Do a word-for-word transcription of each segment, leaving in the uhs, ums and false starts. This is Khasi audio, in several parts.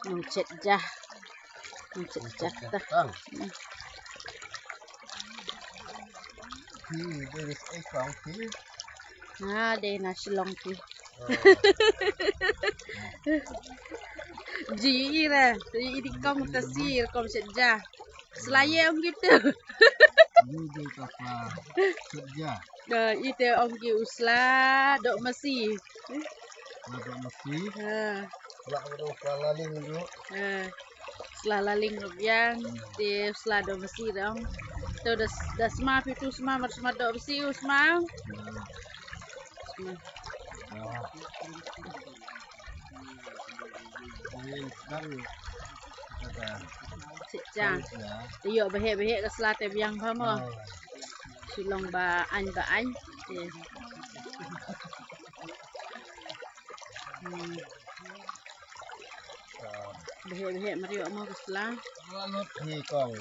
Nang chet ja. Nang chet ja ta. Tang. Phi dei dei ei kong phi. Ha, dei na Shillong phi. Oh. Ji ira, ji di kong ta sir kong chet ja. Sla ye ong ki tu. Ni dei ka sla. Chet ja. Da ite ong ki u sla dok masi. Sla dok masi. Ha. Sla dok sla laling dok. Ha. Sla laling ruh biang. Hmm. Te sla dok masi dong. Te da, da sma phi tu sma mar sma dok masi u sma. Hmm. Sma. Ah. Ni sedang. Chet ja. Chet ja. Te ïoh baheh baheh ka sla te biang pha mo. Ah. Shillong ba aiñ ba aiñ. Te. Hmm. Behek behek mariok mo ka sla. Lut hi kong.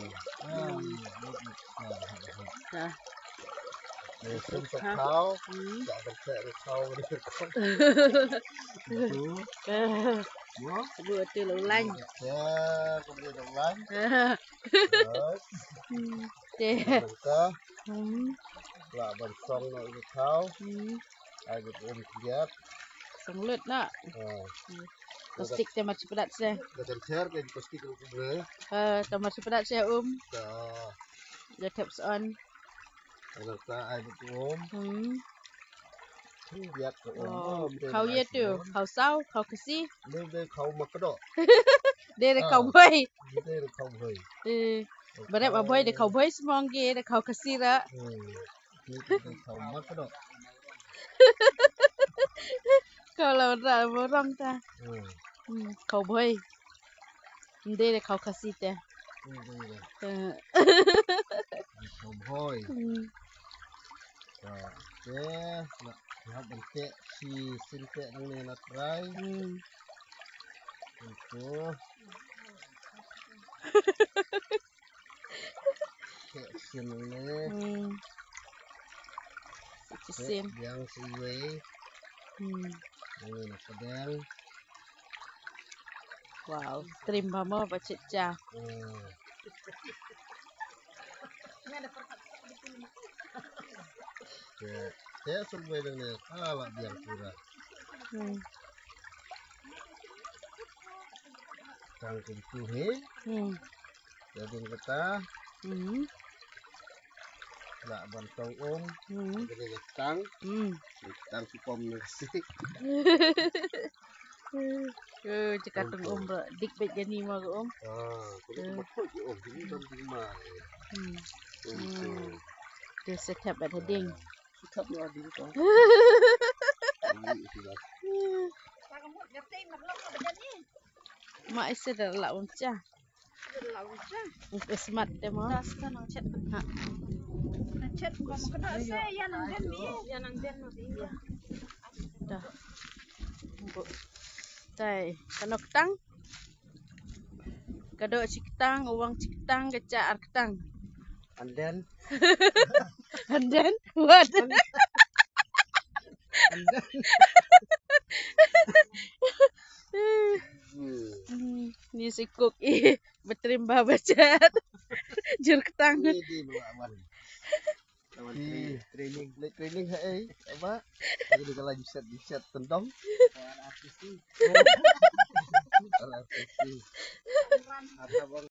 Hmm. Lut hi. Ka. Ni sim ka khau. Hmm. Ka ban cek ka khau ni kong. Tu. Ka. Mo? Bu tu lo lain. Ya, ko ni lo lain. Hmm. Te. Ka. Hmm. La ban song no ka khau. Hmm. Ai ka um kiat. Song lut na. Ha. Hmm. Plastik te mar chipadat se. Ka kan ther ka plastik ka bre. Eh, ta mar chipadat se um. Ta. Ya thep son. Ada ta ai ka um. Hmm. Kiat ka um. Oh, um, khau ye tu, khau saw, khau khasi. Ni de khau makdo. De de khau bhoi. De de khau bhoi. Eh, barep a bhoi de khau bhoi smong ge de khau khasi ra. Hmm. Ni de khau makdo. Khau la ra mo rong ta. Hmm. Hmm, khau bhoi. Nde de khau khasi te. Nde de. Eh. Khau bhoi. Hmm. Ka te na hap ban te si sin te nang ne na trai. Hmm. Itu. Te sin nang ne. Hmm. Te sin. Yang si wei. Hmm. Nang ne na kadang. Wow, trim ba mo ba chet ja. Hmm. Te, te sun wei dang ne, ala biang pura. Hmm. Tang kum tu hi. Hmm. Jadi kata. Hmm. La ban tong um. Hmm. Jadi tang. Hmm. Tang si pom nasi. Eh, jaka tong um ba dik bet jani ma ga um. Ah, ko ko ko um, ini kan di ma. Hmm. Hmm. Dia setap bat hading. Setap ni ading ko. Ini istilah. Ma ese da la um cha. Smat te mo. Ha. Nang chet ko mo kena se ya nang den mi. Ya nang den mo. Da. Tai, kano ktang? Kado chi ktang, uwang chi ktang, ka cha ar ktang. And then? And then? What? And then? Hmm. Hmm, ni si kuk i. Batrim ba bachat. Jur ktang. Ni di luar wan. Lawan training. Training. Training ha eh. Apa? Lagi di kala jiset jiset tendong. R R T C. Oh. R R T C. Apa bang?